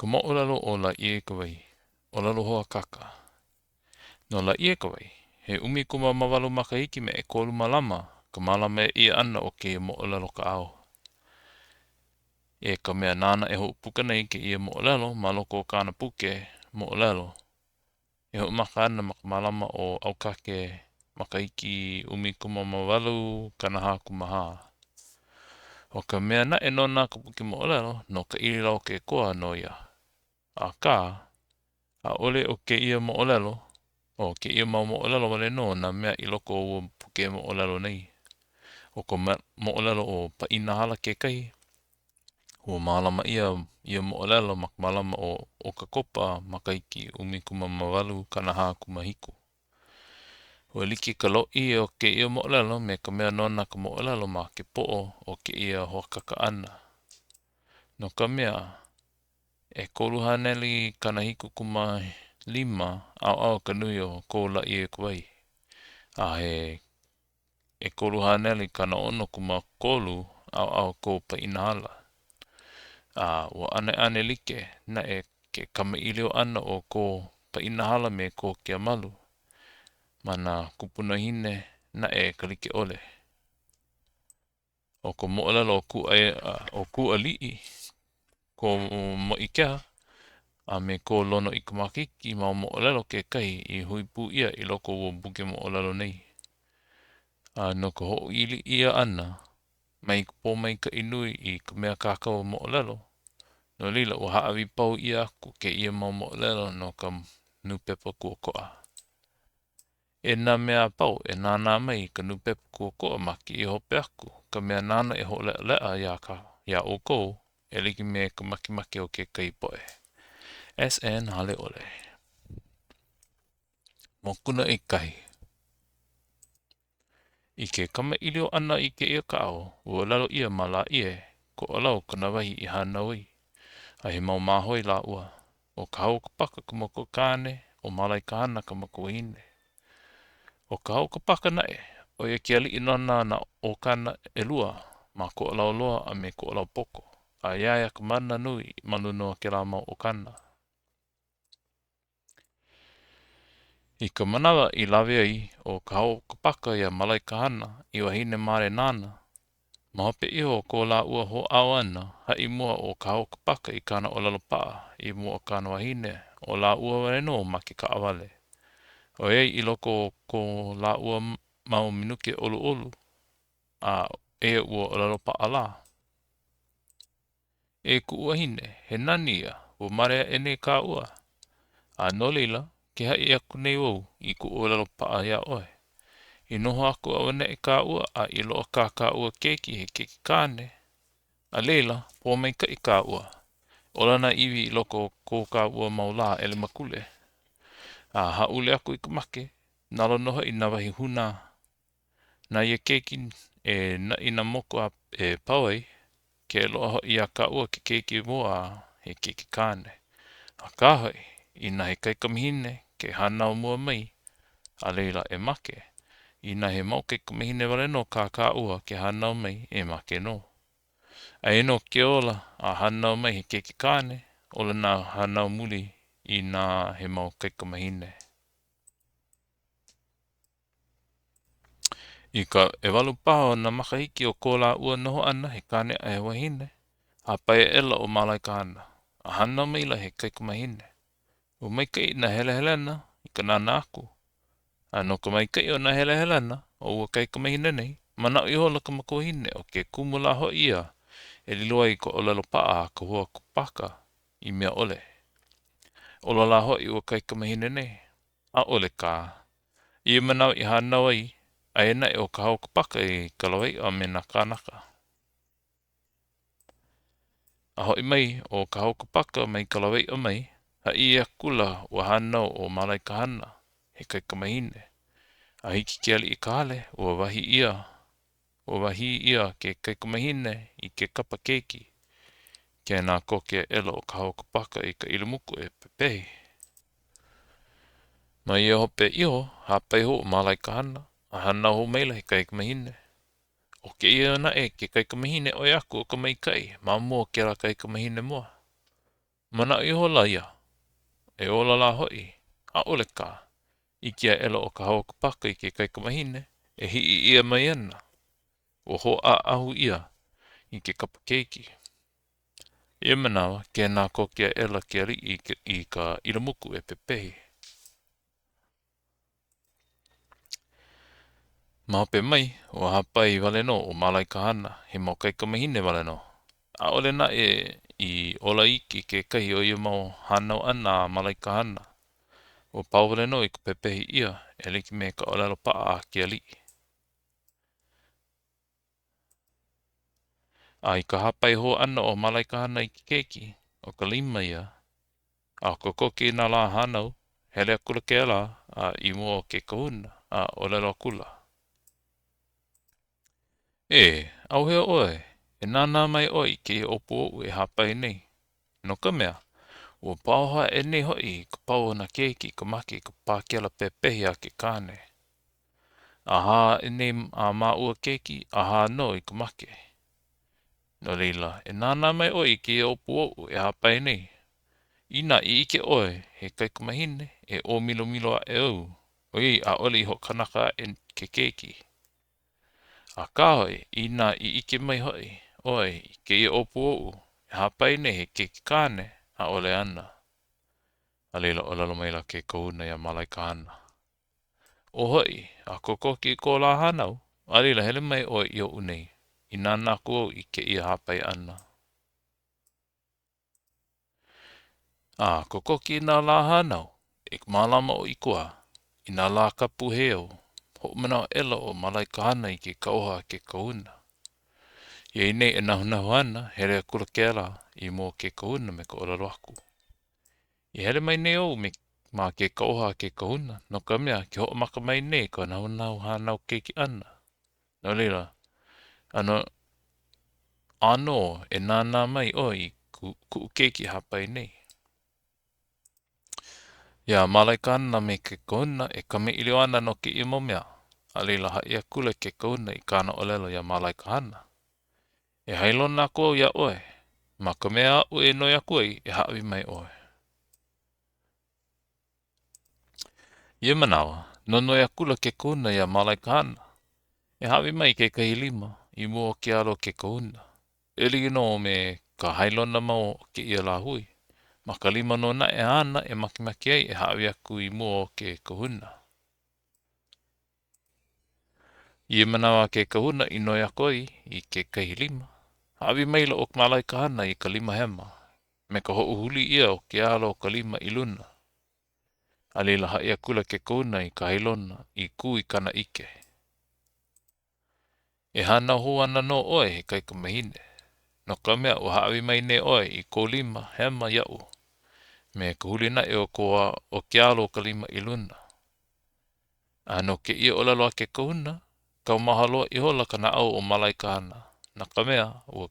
Ka moʻolelo o Lāʻieikawai, ʻŌlelo Hoakaka. No Lāʻieikawai, he 18 makahiki me ʻekolu malama ka mālama ʻia ʻana o kēia moʻolelo kaʻao. E ka mea nāna e hoʻopuka nei kēia moʻolelo ma loko o kāna puke moʻolelo e hoʻomaka ana ma ka malama ʻo ʻAukake makahiki 1844. ʻO ka mea naʻe nona ka puke moʻolelo, no ka ʻIlilaokekoa nō ia. Akā, ʻaʻole ʻo kēia moʻolelo, ʻo kēia mau moʻolelo wale nō nā mea i loko o ua puke moʻolelo nei. ʻO ka moʻolelo ʻo Paʻinahala kekahi, Ua mālama ʻia ia moʻolelo ma ka malama ʻo ʻOkakopa makahiki 1847. Ua like ka lōʻihi o kēia moʻolelo me ka mea nona ka moʻolelo ma ke poʻo o kēia hoakaka ʻana. No ka mea, 375 ʻaoʻao ka nui o ko Lāʻieikawai, a he 363 ʻaoʻao ko Paʻinahala. A ua ʻaneʻane like naʻe ke kamaʻilio ʻana o ko Paʻinahala me ko Keamalu, ma nā kūpunahine naʻe ka like ʻole. ʻO ka moʻolelo o Kūʻai, o Kūaliʻi, ko Moʻikeha, a me ko Lonoikamakahiki mau moʻolelo kekahi i hui pū ʻia i loko o ua puke moʻolelo nei. A no ka hoʻoili ʻia ʻana mai ka pōmaikaʻi nui i ka mea kākau moʻolelo, no laila ua hāʻawi pau ʻia aku kēia mau moʻolelo no ka Nūpepa Kuokoa. E nā mea a pau e nānā mai i ka Nūpepa Kuokoa ma kēia hope aku, ka mea nāna e hoʻoleʻaleʻa iā ka iā ʻoukou e like me ka makemake o kekahi poʻe. SN Haleʻole. Mokuna ʻEkahi. I ke kamaʻilio ʻana i kēia kaʻao, ua ʻōlelo ʻia ma Lāʻie, Koʻolau kona wahi i hānau ai, a he mau māhoi lāua. ʻO Kahaukapaka ka makuakāne, ʻo Malaekahana ka makuahine. ʻO Kahaukapaka naʻe, ʻo ia ke aliʻi nona nā ʻokana ʻelua ma Koʻolauloa a me Koʻolaupoko, a iā ia ka mana nui ma luna o kēlā mau ʻokana. I ka manawa i lawe ai ʻo Kahaukapaka iā Malaekahana i wahine male nāna, ma hope iho o ko lāua hoʻāo ʻana, haʻi mua ʻo Kahaukapaka i kāna ʻōlelo paʻa i mua o kāna wahine, ʻo lāua wale nō ma ke kaʻawale. ʻOiai i loko o ko lāua mau minuke ʻoluʻolu, a eia ua ʻōlelo paʻa lā. E kuʻu wahine, he nani ia, ua male aʻe nei kāua. A no laila, ke haʻi aku nei wau i kuʻu ʻōlelo paʻa iā ʻoe. I noho aku auaneʻi kāua a i loaʻa kā kāua keiki he keiki kāne, a laila, pōmaikaʻi kāua. Ola nā iwi i loko o ko kāua mau lā ʻelemakule. A hāʻule aku i ka make, nalo nō hoʻi nā wahi hūnā. Na ia keiki e naʻi nā moku a e pau ai, ke loaʻa hoʻi iā kāua ke keiki mua a he keiki kāne. Akā hoʻi, inā he kaikamahine ke hānau mua mai, a laila e make. Inā he mau kaikamahine wale nō kā kāua ke hānau mai, e make nō. Aia nō ke ola a hānau mai he keiki kāne, ola nā hānau muli inā he mau kaikamahine. I ka ʻewalu paha o nā makahiki o ko lāua noho ʻana he kāne a he wahine, hāpai aʻela ʻo Malaekahana, a hānau maila he kaikamahine. Ua maikaʻi nā helehelena i ka nānā aku. A no ka maikaʻi o nā helehelena o ua kaikamahine nei, manaʻo ihola ka makuahine ʻo ke kumu lā hoʻi ia e lilo ai ka ʻōlelo paʻa a Kahaukapaka i mea ʻole. Ola lā hoʻi ua kaikamahine nei? ʻAʻole kā. I ia manawa i hānau ai, aia naʻe ʻo Kahaukapaka i ka lawaiʻa me nā kānaka. A hoʻi mai ʻo Kahaukapaka mai ka lawaiʻa mai, haʻi akula ua hānau ʻo Malaekahana, he kaikamahine. A hiki ke aliʻi i ka hale, ua wahī ʻia Ua wahī ʻia ke kaikamahine i ke kapa keiki. Kēnā koke aʻela ʻo Kahaukapaka i ka ʻilimuku e pepehi. Ma ia hope iho, hāpai hou ʻo Malaekahana, a hānau hou maila he kaikamahine. ʻO kēia naʻe ke kaikamahine ʻoi aku o ka maikaʻi ma mua o kēlā kaikamahine mua. Manaʻo ihola ia, e ola lā hoʻi, ʻaʻole kā. ʻIke aʻela ʻo Kahauokapaka i ke kaikamahine e hiʻi ʻia mai ana. Ua hōʻaʻahu ʻia i ke kapa keiki. I ia manawa, kēnā koke aʻela ke aliʻi i ka ilamuku e pepehi. Ma hope mai, ua hāpai wale nō ʻo Malaekahana, he mau kaikamahine wale nō. ʻAʻole naʻe i ola iki kekahi o ia mau hānau ʻana a Malaekahana. Ua pau wale nō i ka pepehi ʻia e like me ka ʻōlelo paʻa a ke aliʻi. A i ka hāpai hou ʻana o Malaekahana i ke keiki, ʻo ka lima ia, a kokoke i nā lā hānau, hele akula kēlā a i mua o ke kahuna, a ʻōlelo akula. Ē, ʻauhea ʻoe, e nānā mai ʻoe i kēia ʻōpū oʻu e hāpai nei. No ka mea, ua paoha aʻe nei hoʻi i ka pau o nā keiki i ka make i ka pākela pepehi a ke kāne. ʻAhā aʻe nei a māʻua keiki, ʻahā nō i ka make. No laila, e nānā mai ʻoe i kēia ʻōpū oʻu e hāpai nei. Inā i ʻike ʻoe he kaikamahine, e ʻōmilomilo aʻe au, ʻoiai ʻaʻole i hoʻokanaka aʻe ke keiki. Akā hoʻi, inā i ʻike mai hoʻi ʻoe i kēia ʻōpū oʻu e hāpai nei he keiki kāne, ʻaʻole ana. A laila, ʻōlelo maila ke kahuna iā Malaekahana. ʻO hoʻi, a kokoke i kō lā hānau, a laila hele mai ʻoe i oʻu nei, i nānā aku au i kēia hāpai ʻana. A kokoke i nā lā hānau, i ka mālama o ʻIkuā, i nā lā kapu heiau, hoʻomanaʻo aʻela ʻo Malaekahana i ke kauoha a ke kahuna. Iā ia nei e nahunahu ana, hele akula kēlā i mua o ke kahuna me ka ʻōlelo aku. I hele mai nei au me ma ke kauoha a ke kahuna, no ka mea, ke hoʻomaka mai nei ka nahunahu hānau keiki ʻana. No laila, ʻano, ʻānō e nānā mai ʻoe i kuʻu keiki e hāpai nei. Iā Malaekahana me ke kahuna e kamaʻilio ana no kēia mau mea, a laila haʻi akula ke kahuna i kāna ʻōlelo iā Malaekahana. E hailona aku au iā ʻoe, ma ka mea aʻu e noi aku ai, e hāʻawi mai ʻoe. I ia manawa, nonoi akula ke kahuna iā Malaekahana, e hāʻawi mai i kekahi lima i mua o ke alo o ke kahuna, e like nō me ka hailona mau o kēia lāhui, ma ka lima nō naʻe āna e makemake ai e hāʻawi aku i mua o ke kahuna. I ia manawa a ke kahuna i noi aku ai i kekahi lima, hāʻawi maila ʻo Malaekahana i ka lima hema, me ka hoʻohuli ʻia o ke alo o ka lima i luna. A laila haʻi akula ke kahuna i ka hailona i kū i kāna ʻike. E hānau hou ana nō ʻoe he kaikamahine, no ka mea, ua hāʻawi mai nei ʻoe i kou lima hema iaʻu, me ka huli naʻe o ko o ke alo o ka lima i luna. A no kēia ʻōlelo a ke kahuna, kaumaha loa ihola ka naʻau o Malaekahana, no ka mea, ua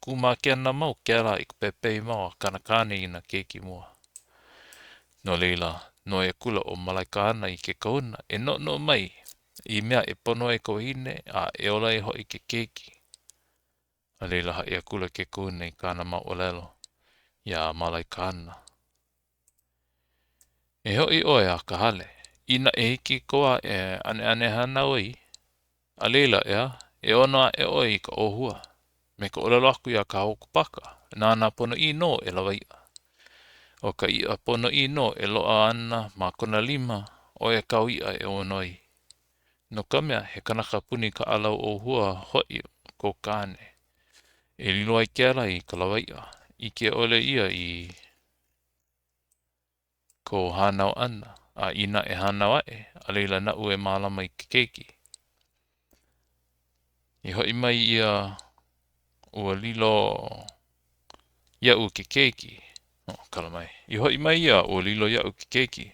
kūmākena mau kēlā i ka pepehi mau a kāna kāne i nā keiki mua. No laila, noi akula ʻo Malaekahana i ke kahuna e noʻonoʻo mai i mea e pono ai ka wahine a e ola ai hoʻi ke keiki. A laila haʻi akula ke kahuna i kāna mau ʻōlelo iā Malaekahana. E hoʻi ʻoe a ka hale, inā e hiki i ka wā e ʻaneʻane hānau ai, a laila, ʻeā, e ʻono aʻe ʻoe i ka ʻōhua, me ka ʻōlelo aku iā Kahauokapaka, nāna ponoʻī nō e lawaiʻa. ʻO ka iʻa ponoʻī nō e loaʻa ana ma kona lima, ʻo ia kāu iʻa e ʻono ai. No ka mea, he kanaka puni kaʻa lau ʻōhua hoʻi kou kāne. E lilo ai kēlā i ka lawaiʻa, ʻike ʻole ia i kou hānau ʻana, a inā e hānau aʻe, a laila naʻu e mālama i ke keiki. I hoʻi mai ia ua lilo iaʻu ke keiki. Oh, kala mai. I hoʻi mai ia, ua lilo iaʻu ke keiki.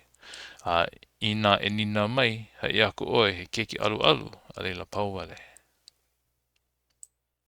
A inā e nīnau mai, haʻi aku ʻoe he keiki ʻaluʻalu, a laila pau wale.